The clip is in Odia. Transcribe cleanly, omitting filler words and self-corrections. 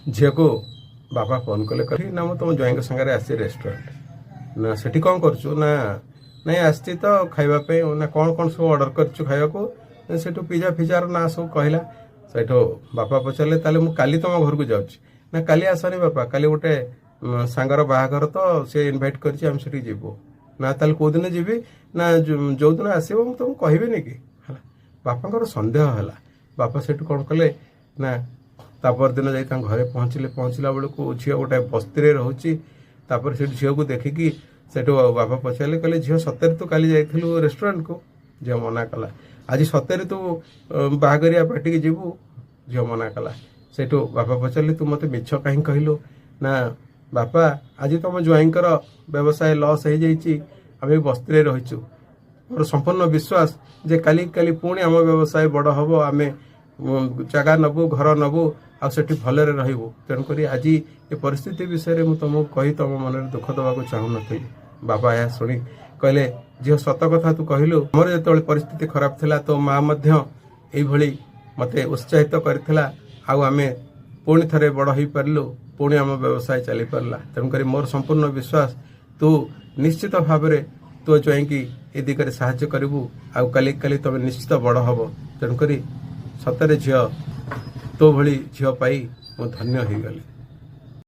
ଝିଅକୁ ବାପା ଫୋନ୍ କଲେ, କହି ନା ମୁଁ ତୁମ ଜ୍ୱାଇଁଙ୍କ ସାଙ୍ଗରେ ଆସିଛି ରେଷ୍ଟୁରାଣ୍ଟ। ନା ସେଠି କ'ଣ କରୁଛୁ? ନା ନାଇଁ, ଆସିଛି ତ ଖାଇବା ପାଇଁ। ନା କ'ଣ କ'ଣ ସବୁ ଅର୍ଡ଼ର କରିଛୁ ଖାଇବାକୁ? ସେଠୁ ପିଜା ଫିଜାର ନାଁ ସବୁ କହିଲା। ସେଇଠୁ ବାପା ପଚାରିଲେ, ତାହେଲେ ମୁଁ କାଲି ତୁମ ଘରକୁ ଯାଉଛି। ନା, କାଲି ଆସନି ବାପା, କାଲି ଗୋଟେ ସାଙ୍ଗର ବାହାଘର ତ, ସେ ଇନଭାଇଟ୍ କରିଛି, ଆମେ ସେଠିକି ଯିବୁ। ନା ତାହେଲେ କୋଉଦିନ ଯିବି? ନା, ଯୋଉଦିନ ଆସିବ ମୁଁ ତମକୁ କହିବିନି କି? ହେଲା, ବାପାଙ୍କର ସନ୍ଦେହ ହେଲା। ବାପା ସେଠୁ କ'ଣ କଲେ ନା ତା ପରଦିନ ଯାଇ ତାଙ୍କ ଘରେ ପହଞ୍ଚିଲେ। ପହଞ୍ଚିଲା ବେଳକୁ ଝିଅ ଗୋଟେ ବସ୍ତିରେ ରହୁଛି। ତାପରେ ସେଠୁ ଝିଅକୁ ଦେଖିକି ସେଠୁ ବାପା ପଚାରିଲେ, କହିଲେ, ଝିଅ, ସତରେ ତୁ କାଲି ଯାଇଥିଲୁ ରେଷ୍ଟୁରାଣ୍ଟକୁ? ଝିଅ ମନା କଲା। ଆଜି ସତରେ ତୁ ବାହାଘରିଆ ପାର୍ଟିକି ଯିବୁ? ଝିଅ ମନା କଲା। ସେଇଠୁ ବାପା ପଚାରିଲେ, ତୁ ମୋତେ ମିଛ କାହିଁ କହିଲୁ? ନା ବାପା, ଆଜି ତମ ଜ୍ୱାଇଁଙ୍କର ବ୍ୟବସାୟ ଲସ୍ ହେଇଯାଇଛି, ଆମେ ବସ୍ତିରେ ରହିଛୁ। ମୋର ସମ୍ପୂର୍ଣ୍ଣ ବିଶ୍ୱାସ ଯେ କାଲି କାଲି ପୁଣି ଆମ ବ୍ୟବସାୟ ବଡ଼ ହବ, ଆମେ ଜାଗା ନବୁ, ଘର ନବୁ ଆଉ ସେଠି ଭଲରେ ରହିବୁ। ତେଣୁକରି ଆଜି ଏ ପରିସ୍ଥିତି ବିଷୟରେ ମୁଁ ତମକୁ କହି ତମ ମନରେ ଦୁଃଖ ଦେବାକୁ ଚାହୁଁନଥିଲି। ବାପା ଏହା ଶୁଣି କହିଲେ, ଝିଅ, ସତ କଥା ତୁ କହିଲୁ। ମୋର ଯେତେବେଳେ ପରିସ୍ଥିତି ଖରାପ ଥିଲା, ତୋ ମା ମଧ୍ୟ ଏଇଭଳି ମୋତେ ଉତ୍ସାହିତ କରିଥିଲା ଆଉ ଆମେ ପୁଣି ଥରେ ବଡ଼ ହେଇପାରିଲୁ, ପୁଣି ଆମ ବ୍ୟବସାୟ ଚାଲିପାରିଲା। ତେଣୁକରି ମୋର ସମ୍ପୂର୍ଣ୍ଣ ବିଶ୍ୱାସ, ତୁ ନିଶ୍ଚିତ ଭାବରେ ତୋ ଜ୍ୱାଇଁକି ଏ ଦିଗରେ ସାହାଯ୍ୟ କରିବୁ ଆଉ କାଲି କାଲି ତମେ ନିଶ୍ଚିତ ବଡ଼ ହବ। ତେଣୁକରି ସତରେ ଝିଅ, ତୋ ଭଳି ଝିଅ ପାଇ ମୁଁ ଧନ୍ୟ ହେଇଗଲି।